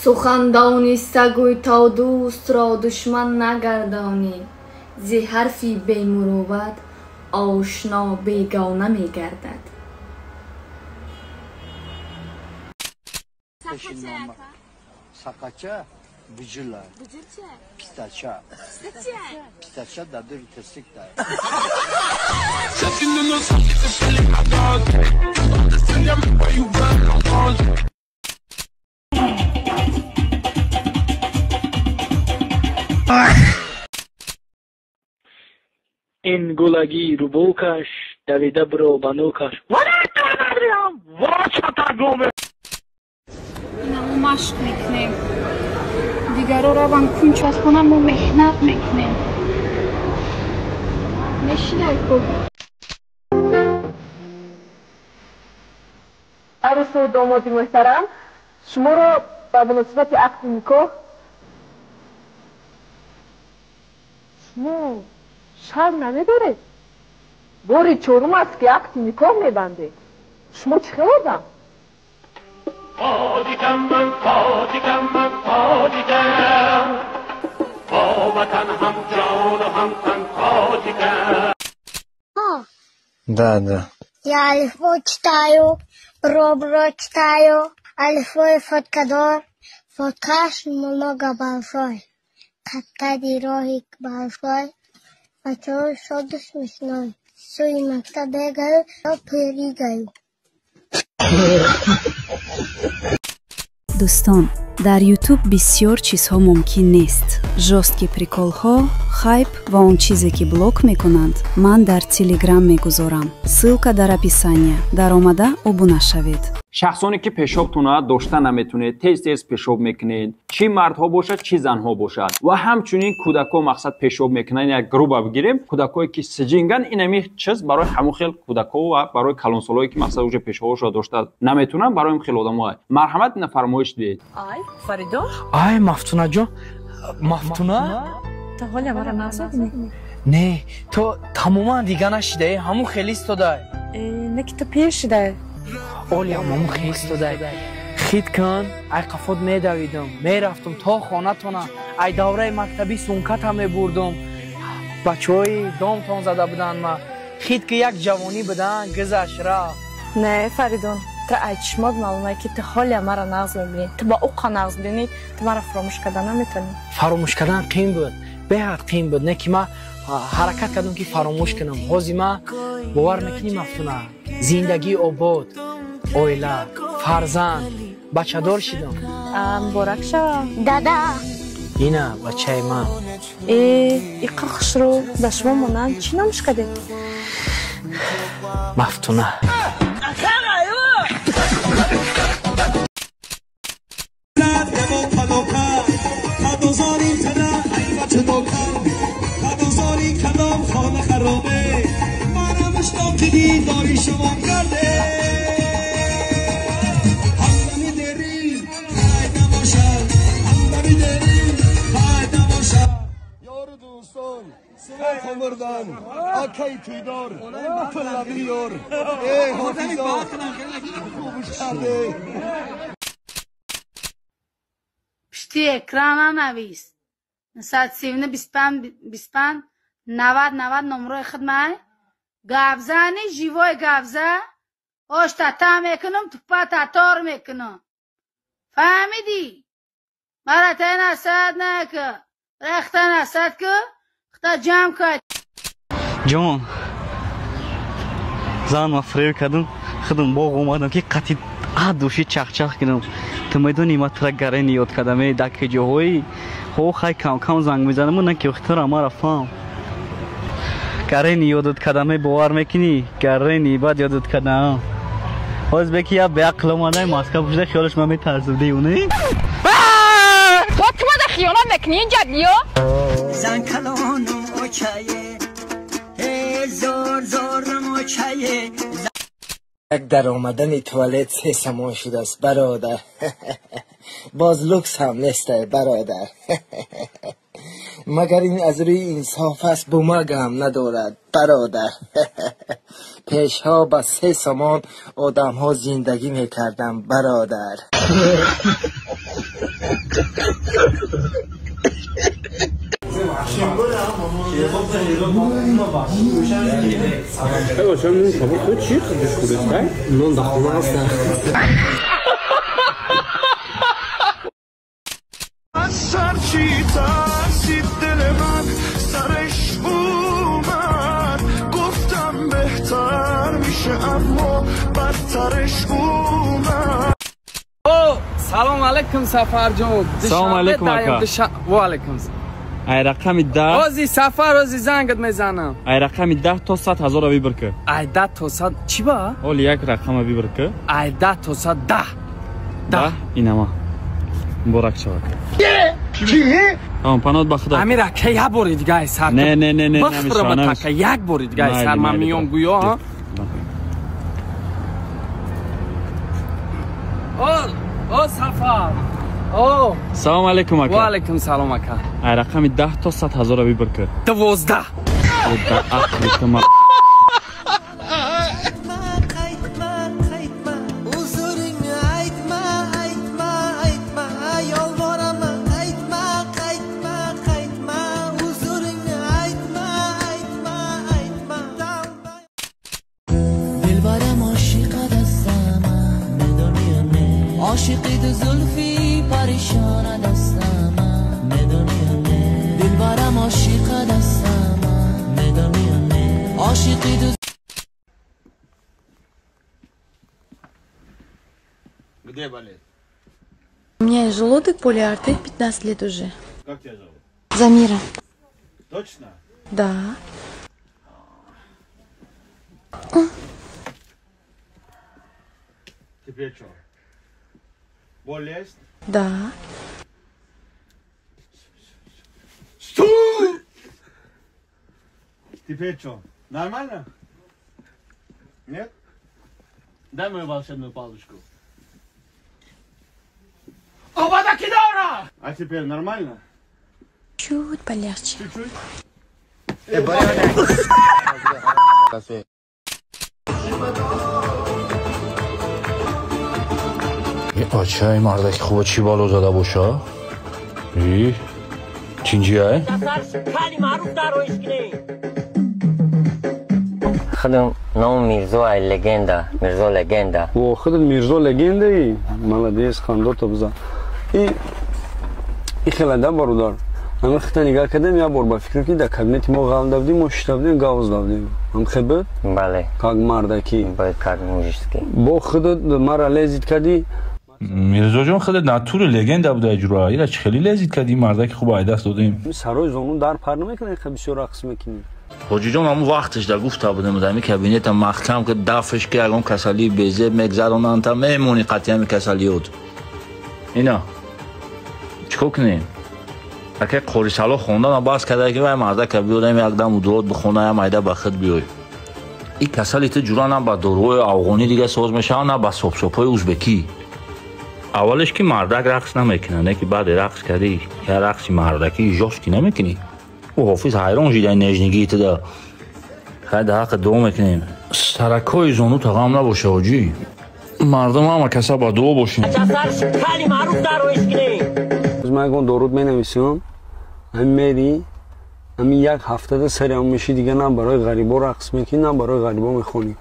Сухан дониста гӯй, то дӯстро душман нагардонӣ. Зи ҳарфи бемурувват ошно бегона мегардад. Сақача бижила. Пистача. Пистача дар дури тирсик дар. Ин гулаги рубокаш давида биро ба нокаш. Ина мо машқ мекунем, дигаро раван кунч аз хона, мо меҳнат мекунем. Мешинай ку. Арӯсу домоди муҳтарам, шуморо ба муносибати ақди никоҳ. Шумо шарм намедоред? Бори чорум аст, ки ақди никоҳ мебандед. Шумо чӣ хел одам? Тоҷикам ман, тоҷикам ман, тоҷикам, бо ватан ҳам ҷону ҳам тан тоҷикам. Да, да. Я алифбо читаю, робро читаю, алифбои фоткадор, фоткаш много большой. Каткади роҳи большой, бачаҳо шоду смешной. Сӯи мактаб бегаю, то прыгаю. Дӯстон, дар Ютуб бисёр чизҳо мумкин нест: жёсткий приколҳо, хайп ва он чизе, ки блок мекунанд, ман дар Телеграм мегузорам. Ссылка дар описания. Даромада обуна шавед. Шахсоне ки пешобтона дошта наметунед, тез тез пешоб мекунед, чӣ мардҳо бошад, чӣ занҳо бошад, ва ҳамчунин кӯдакҳо мақсад пешоб мекунанд. Як грубо бигирем, кӯдакҳое ки сиҷинган, инами чиз барои ҳамон хел кӯдакҳо ва барои калонсолое, ки мақсад уже пешобҳошро дошта наметунанд, барои ин хел одамо марҳамат, ина фармоиш диҳед. Ай, Фаридун. Ай, Мафтунаҷон, Мафтуна. То ҳоля мара назадӣ? Не, то тамоман дига нашидаe, ҳамун хел истодай. Э, не ки ту пир шидай. Олиам ҳамун хел истодай. Хит кун, ай қафот медавидам, мерафтам то хонатона, ай давраи мактабӣ сумката мебурдум, бачаҳои домтон зада буданд ма. Хит ки як ҷавонӣ будан, гузашт, рафт. Не, Фаридун, ту ай чишмот маълума, ки ту ҳоля мара нағз мебинӣ. Ту ба уқа нағз бинӣ, ту мара фаромӯш карда наметавонӣ. Фаромӯш кардан қиин буд, беҳад қиин буд, не ки ма ҳаракат кардам, ки фаромӯш кунам. Ҳозир ма бовар мекунӣ, Мафтуна, зиндагии обод, оила, фарзанд, бачадор шидам. Муборак шава. Дада. Ина бачаи ман. Э, иқа хушрӯ, ба шумо монанд. Чӣ номш кардед? Мафтуна. Акай тӯйдор пулла биёр, э ҳофизо, хубш карде. Пишти экрана навис: 939 25 25 90 90. Номрои хидмай гапзани живой гапза. Ош тата мекунам, тупа татор мекунам, фаҳмидӣ? Мара тай насиҳат нака, рехта насиҳат ку, хта ҷамъ кай. Ҷон, зан ма фиреб кардам, худам боғ омадам, ки қатъи души чахчах кунам. Ту медонӣ, ма тура гарени ёд кардам, э дар куҷоҳои ҳо. Хай, камкам занг мезанаму, на ки тура мара фаҳм. Гарени ёдат кардам, э бовар мекунӣ? Гарени баъд ёдат кардам. Ҳоз беки я беақл омадай, маска пӯшида, хиёлаш ма метарсам, девона. Ту мада хиёнат мекунӣ, инҷа биё. Зан калону очае, зор зорам очае. Як даромадани туалет 3 сомон шудааст, бародар. Боз люкс ҳам нестай, бародар. Магар ин аз рӯи инсоф аст? Бумага ҳам надорад, бародар. Пешҳо ба 3 сомон одамҳо зиндагӣ мекарданд, бародар. از هرچی ترسید دل من سرش اومد، گفتم بهتر میشه اما بدترش اومد. سلام علیکم سفر جان. سلام علیکم اکا. و علیکم. ای رقم 10 ازی سفر ازی زنگت میزنم. ای رقم 10 تا 100 هزار رو بیبر که. ای 10 تا 100 چی با؟ اول یک رقم رو بیبر که. ای 10 تا 100 10 10 اینما. مبارک شود. چی؟ آن پناه به خدا. امیر اکه یک بار دیگه سر. نه نه نه نه نمیشه. بخره یک بار دیگه سر من میام گویا ها. او سفر. او سلام علیکم اکا. و علیکم سلام اکا. ای رقم 10 تا 100 هزار رو بیبر که. 12. عاشقی دو زلفی پریشان دستم میدانی نه دلبرم عاشق دستم میدانی نه عاشقی دو. Где болит? У меня желудок полиартрит 15 лет уже. Как тебя зовут? Замира. Точно? Да. Теперь что? Боль есть? Да. Стой! Теперь что? Нормально? Нет? Дай мою волшебную палочку. Авада Кедавра! А теперь нормально? Чуть полегче. Чуть-чуть? آچه مردک خوبه چی بالو زده باشه؟ ای چینجیه؟ خودم نام میرزا ای لگندا، میرزا لگندا. و خودت میرزا لگندا ای؟ مالادیس خندو بزن. ای خیلی ده برادر. اما خطا نگاه کردم یا بار با فکر که در کابینت ما غال دادیم ما شت دادیم گاوز دادیم. هم خبر؟ بله. کاگ مردکی. باید کاگ موجسکی. با خودت مرا لذت کردی. میرزا جان خودت ناتور لگندا بوده اجرا. اینا چه خیلی لذت کردی مردک خوب عیدست دادیم. سرای زانو در پر نمیکنه خب بسیار رقص میکنی. حاجی جان همون وقتش در گفته بودم در می کابینت محکم که دفش که الان کسالی بیزه مگذرونن تا میمونی قطعی می کسالیوت. اینا چیکار کنیم؟ اگه قوری سالا خوندن باز کرده که وای مردک بیاریم یک دم ودرود بخونه یا مایده به خود بیای. این کسالی تو جورا نه با داروی افغانی دیگه ساز میشه نه با سوپ سوپای ازبکی. اولش که مردک رقص نمیکنه نه که بعد رقص کردی یا رقص مردکی ژوشکی نمیکنی. او حافظ حیران شده نژنگی تو ده. خیلی ده حق دعا میکنیم. سرکای زانو تا غم نباشه حاجی. مردم هم کسا با دعا باشیم. من اگه درود مینویسم هم میری همین یک هفته ده سری هم میشی دیگه نه برای غریبا رقص میکنی نه برای غریبا میخونی.